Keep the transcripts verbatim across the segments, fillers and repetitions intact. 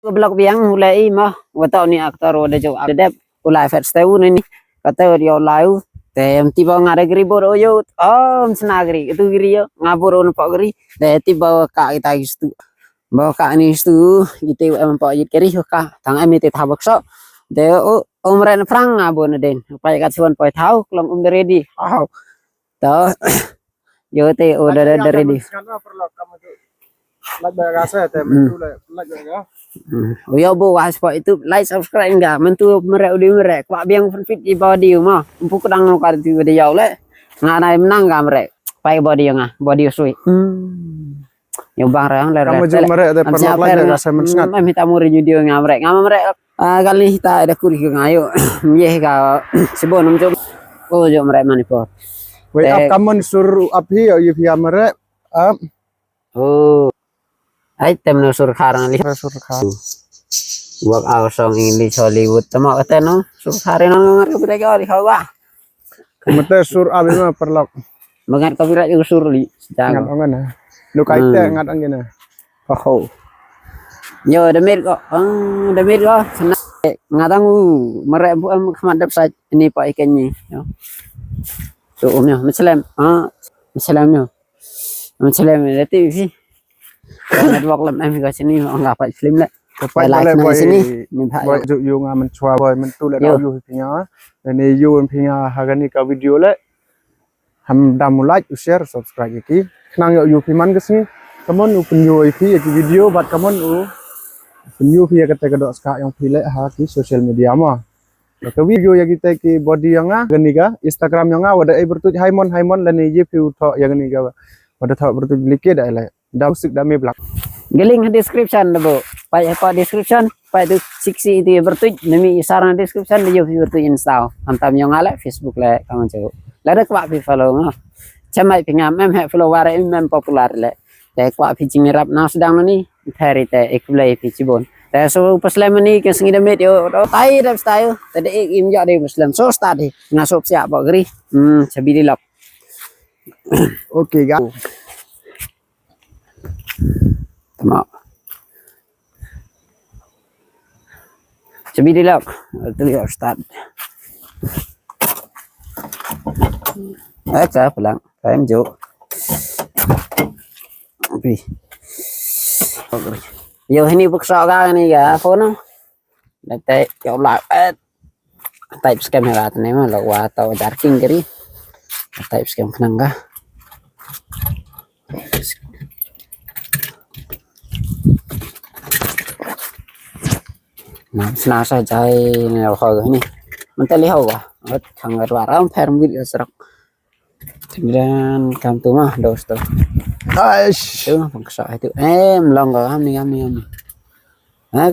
Vlog biang u le i mo, wa toh ni actor wa da jooh da dep, u lai fet ste u ni ni, kata wa yow lai u, te em ti ba nga da gri bor o yo, om sna gri, tu gri yo, nga bor o na pa gri, te ti ba ka kita gistu, ba ka ni gistu, ite em pa yit gri ka, tang em ite tha bok so, te o, om ren prang nga bo na den, pa ka chuan poi thau, klong um da ready, au. To. Yo te, oh, da, da, da ready. Like ba ka se te, hmm, tu le, like ba ka. Hmm. Oh, yo bo wa support itu, like, subscribe nga. Mentu mere udi mere. Kwah biang fit i body mo. Empu kedang lo ka tu video le. Nga na menang ka mere. Pai body nga, body sui. Hmm. Yo bang rang le. Kamu jooh mere te, perlu like ba ka se men sngat. Em hita muri video nga mere. Nga mere. Ah, kali hita da kuri ka nga yo. Ye ka sibon um jom. Oh, jom rek Manipur. Wei, ap kammon sur ap hi, yo, yu phi am rek. Ap. Oh. Ai, tem no sur khar ngali. Sur khar. Work out song English Hollywood. Tama kata no. Sur khar no ngar ka bira ka ri hawa. Mete sur abi ma perlok. Mangat copyright yu sur li. Ngat ong na. Lu kai te ngat ong na. Oho. Yo, da mir ko. Ah, da mir ko. Sana. Ngat ong u mere bu am khmat dep sa ni pa ikan ni. Yo. So, um, yo, masalem. Ah, masalem yo. Masalem le ti fi. Network lam em ka sini, ong ka pa film le. Ka pa le boy sini. Ni ba boy, yu nga man chwa boy, man tu le yu phi nga. Ni yu phi nga ha kani ka video le. Ham dam u like, u share, subscribe ya ki. Khnang yow yu phi man ka sngi. Kammon u pynyoh ya phi ya ki video, bad kammon u pynyoh phi ya kata ka doh ska yong phi le ha ki social media mo. Ka video ya kita ki body yong nga, kani ka Instagram yong nga, wa da ai bertuit Haimon, Haimon, lane ye phi u thoh ya kani ka, wa da thoh bertuit like da le. Da u sik da me blak. Ka link ha description da bo. Pai ha description, pai tu sik si itu bertuit, nami isar na description, da yo phi bertuit Insta. Hantam yong nga le, Facebook le, kammon chu. Lada kwah phi follow nga. Chamai phi ngam em he follower em em popular le. Te kwah phi jingirap na sdang ni, theri te iklei phi chibon. Te so paslem ni ka sngi da mit yo, tai dep style. Te de im ya de paslem. So start di. Nga so psiah ba gri. Hmm, chabi di lap. Okay, ga. Tama. Chabi di lak. Tu yo start. Eh, ka pelang. Time jo. Pi. Yo, hini buksa ka ni ya phone. Date yo la, eh, type scam hera tene ma lo wa to jarking kari. Type scam khnang ka. Na, sna sa jai ne ho ni. Mentali ho ka. Ot khang ram pher mbil srak. Dan kam tu mah, dosto. Aish. Tu mah pangsa itu. Eh, melong ko, ham ni, ham ni, ham ni. Ha,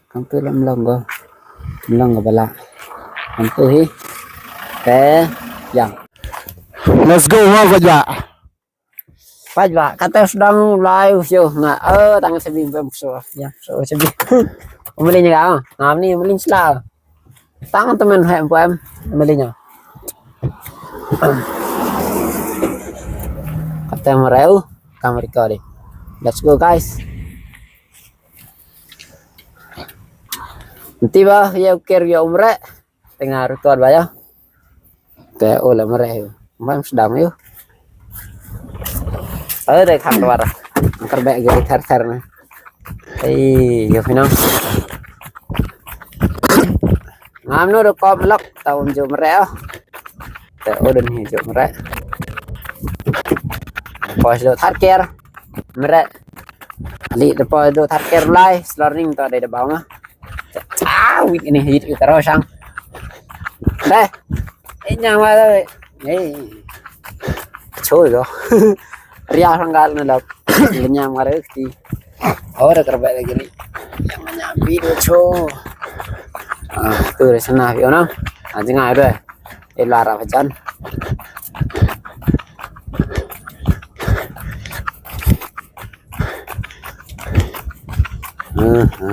kam tu lah melong ko. Melong ko bala. Kam tu hi. Te, yang. Let's go, ha, baja. Paj ba, kata sdang lai, yo, nga, eh, tang sebi pem so. Ya, so sebi. Umeli nya ka, ngam ni, umeli sla. Tang temen he em, em, melinya. Kata mereu, kam record. Let's go, guys. Nanti ba, ya ukir ya umre. Tengah record ba ya. Te, oh, la mereu. Mam sedam yo. Ayo, dei khang tuar. Angker bek giri ther-ther na. Ei, yo, pinang. Ngam no do kop melok, tau um jo mere, oh. Te, oh, dun hi jo mere. Pos do tharker. Mere. Ali de pos do tharker lai, slorning to de de bau ma. Ah, wik ini hit kita rosang. Deh. Eh, nyang ma deh. Eh. Choi do. Ria hanggal na lap. Nyang ma re ti. Aur karbet lagi ni. Yang nyam video cho. Ah, tu re sana yo na. Ah, jing ai re. Eh, lara bajan. Aha.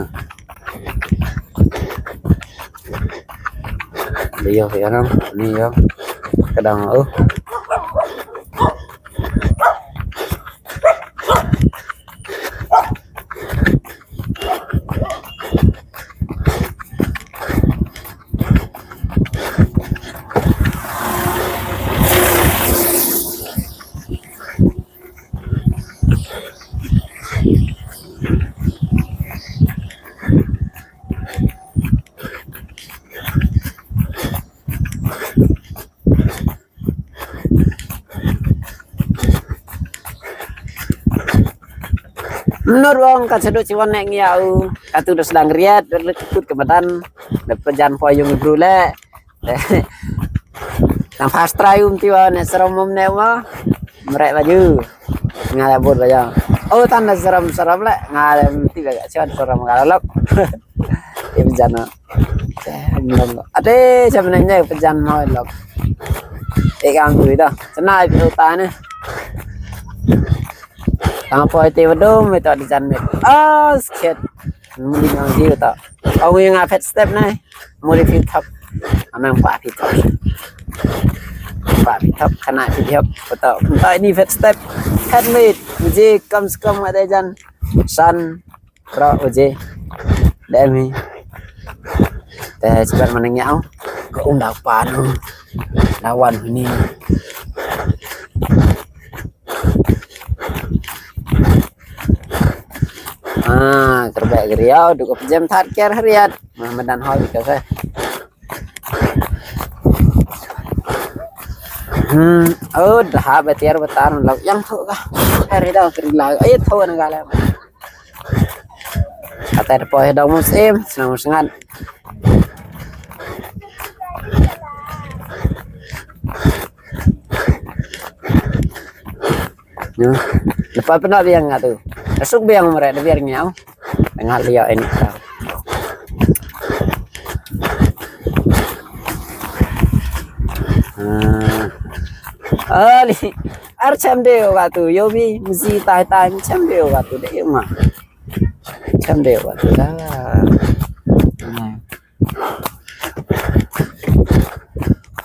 Dia ya orang ni ya. Kadang, oh. Menurut ong ka chadu chiwan ne ngi au, katu da sedang riat, da kut ke madan, da pejan po yung bru le. Nang fast try um tiwa ne seram um ne ma. Merek baju. Nga le bud baju. Oh, tan da seram-seram le. Nga le mesti baju chuan seram ka lok. Ibu jana. Ade, jam ne nyai pejan mo lok. Ek ang tu ida. Senai pi uta ne. Tang poi te wadum, ito di jan mit. Ah, skit. Muli ngang di uta. Au ngi nga pet step nai. Muli phi thap. Amang pa phi thap. Pa phi thap, khana phi thap. Uta, uta ini pet step. Pet mit. Uji kam se kam ada jan. San. Pro uji. Dem hi. Te chibar manang yau. Ko um da pa no. Lawan ni. Ah, kerbek geriau, duk jem thad ker hariat. Mah madan hoi ka se. Hmm, oh, dah betiar betar lok yang tho ka. Hari dah keri lau. Ai tho na gala. Kata da poi dong musim, senang musim ngan. Nyo, lepas pernah biang nga tu. Esok biang mereka biar nyau. Tengah liat ini. Ah. Ali, ar chem de wa tu, yo bi, mesti tai tai chem de wa tu de ma. Chem de wa tu da. Hmm.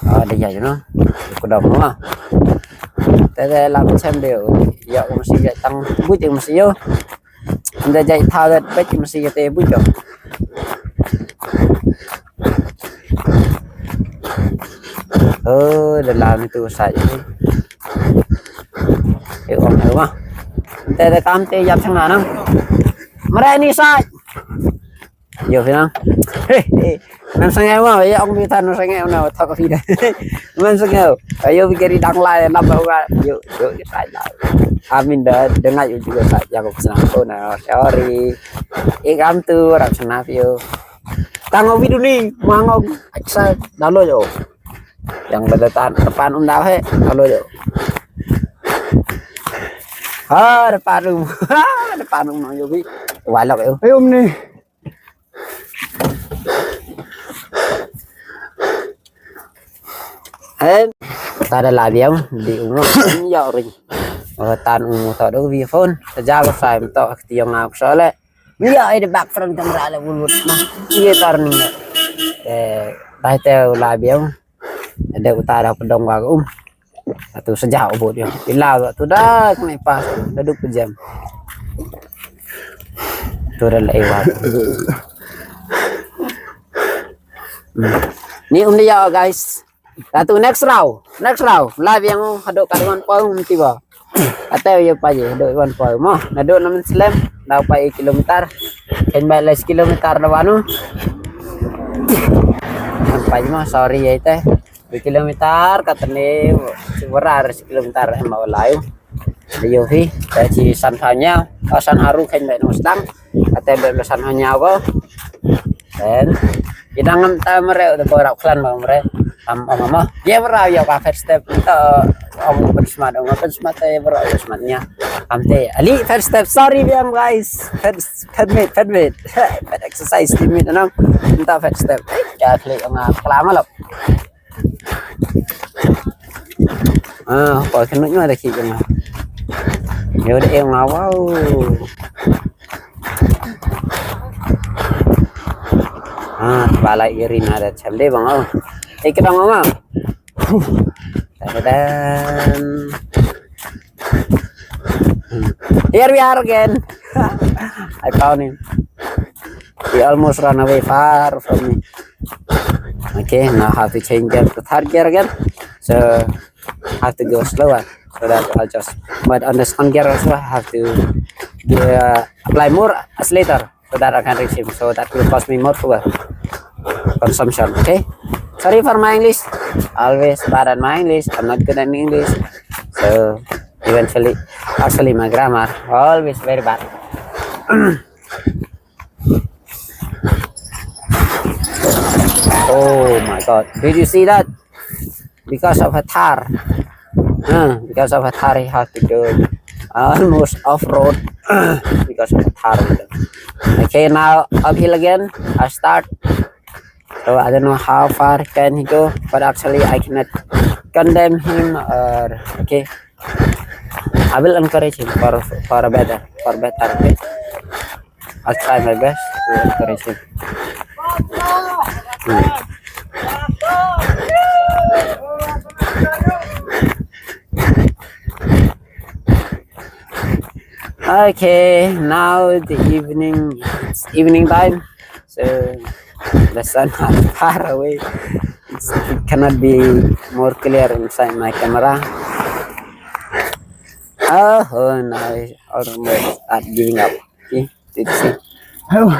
Ah, da ya, you know. Ku dong ma. Te te lam chem de. Ya, mesti ya tang buit mesti yo. Nda jai thaw dat bek mesti kate buit dong. Oh, da lam itu sa je. Eh, om, eh, ma. Te te kam te yap chang na. Mara ni sa. Yo, phi nang. He, he. Nam sangeu ma, ya ong mi than nam sangeu na, thok phi da. Nam sangeu. Ayo, phi keri dang lai, nap ba wa. Yo, yo, ki sai la. Amin da, dengai u juga sa, ya ko sna ko na, sorry. Ik am tu, rap sna phi yo. Tang o video ni, mangok, sa, dalo yo. Yang da tan, depan um da he, dalo yo. Ha, depan um. Ha, depan um nang yo bi. Walok yo. Ayo, um ni. En, ta da la biang, di uno, ya ring. Oh, tan uno to do bi phone. Saja ba sai to, ak tiong ngau sole. Ya, ai de back front camera le bulut na. Ye tar ni. Eh, tai te la biang. Ada utara pedong wa um. Atu sejak ubut dia. Ila tu dah kena pas. Duduk pejam. Tu dah lewat. Hmm. Ni um dia, guys. Atu next round. Next round. Live yang hadok kaduan pau tiba. Ate ye pa ye, hadok wan pau. Mo, nadok namen slem. Dau pa kilometer. Ken ba les kilometer da wanu. Pa ye mo, sorry ya ite. Dua kilometer, katne, seberar sekilometer em ba lai. Ayo hi, ta chi san phaw nya, oh, san haru khen ba nong sedang. Kate ba san phaw nya ko. Then, idang am ta mere, udah ko rap klan ba mere. Am, am, am. Ye bra, yo ka first step. Ta, am, pen smat, am, pen smat, ye bra, yo smat nya. Am te, ali first step. Sorry, biam, guys. First, permit, permit. Pet exercise limit, nang. Minta first step. Ya, klik, am, kelama lo. Ah, pa kenu nyu ada ki jema. Yo de nga, wow. Ah, balai irin ada chem de bang, oh. Ikit dong, Mama. Tadadam. Here we are again. I found him. He almost run away far from me. Okay, now I have to change gear to third gear again. So I have to go slower so that I'll just, but on the second gear also I have to, uh, apply more accelerator so that I can reach him. So that will cost me more fuel consumption. Okay. Sorry for my English. Always bad at my English. I'm not good at English. So eventually, actually, my grammar always very bad. Oh my God. Did you see that? Because of a Thar. Huh, because of a Thar, he has to do almost off-road because of a Thar. Okay, now uphill again. I start. So I don't know how far can he go, but actually I cannot condemn him or, okay. I will encourage him for, for a better, for better, okay? I'll try my best to encourage him. Hmm. Okay, now the evening, it's evening time. So the sun is far away. It's, it cannot be more clear inside my camera. Oh, oh, now I almost start giving up. Okay, let's see. Oh.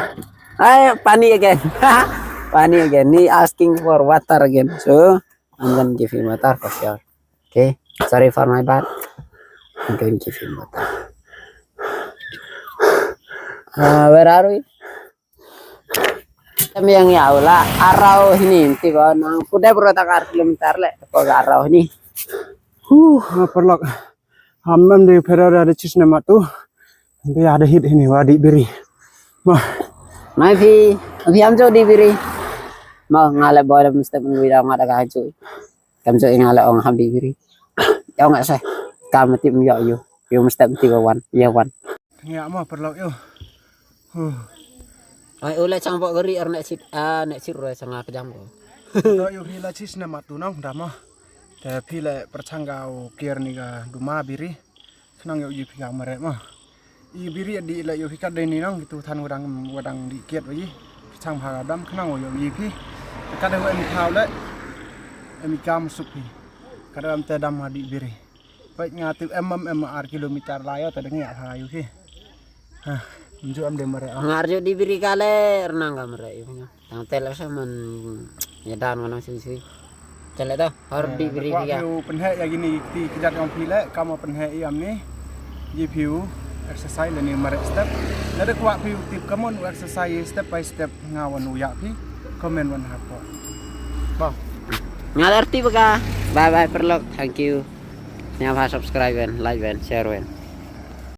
Ay, pani again. Pani again. Ni asking for water again. So, I'm gonna give him water for sure. Okay, sorry for my bad. I'm going to give him water. Uh, where are we? Kami yang ya ula arau hini, tiba nang kuda bro takar kilometer le, ko arau hini. Huh, parlok. Ham em de phera da chis ne matu. Dia da hit hini wa di biri. Ma. Mai phi, phi ham jo di biri. Ma ngale boy da mesti mengwi da ngada ka haju. Kam jo i nga la ong ham di biri. Ong nga sa. Kam tip yo yo. Yo mesti tip wan. Ya wan. Nga ma parlok yo. Huh. Ai ule chang bo gari ar ne chit, ah, ne chit roi chang nga kejam ko. Yo phi la chis ne matu nong da ma. Te phi le perchang ga u kier ni ga duma biri. Khnang yow i phi ka mare ma. I biri di le yow phi ka de ni nong kitu than wadang wadang di kiet wa i. Chang bha ka dam khnang yow i phi. Ka de wa em thaw le. Em i kam suk phi. Ka de am te dam ha di biri. Pait nga tu em em em ar kilometer la yo te de ngi ha yow phi. Ha, nju am de mare. Ngar jo di biri ka le rnang ka mare yow phi. Tang tel sa man ya dan ngan sui sui. Chale to, har di biri ya. Phi u penhe ya gini ti kejat yong phi le, kam u penhe i am ni. Ji phi u exercise le ni mare step. Le de kwah phi u tip kamon u exercise step by step nga wan u ya phi. Comment wan ha ko. Ba. Nga arti baka. Bye bye parlok. Thank you. Nya ba subscribe wen, like wen, share wen.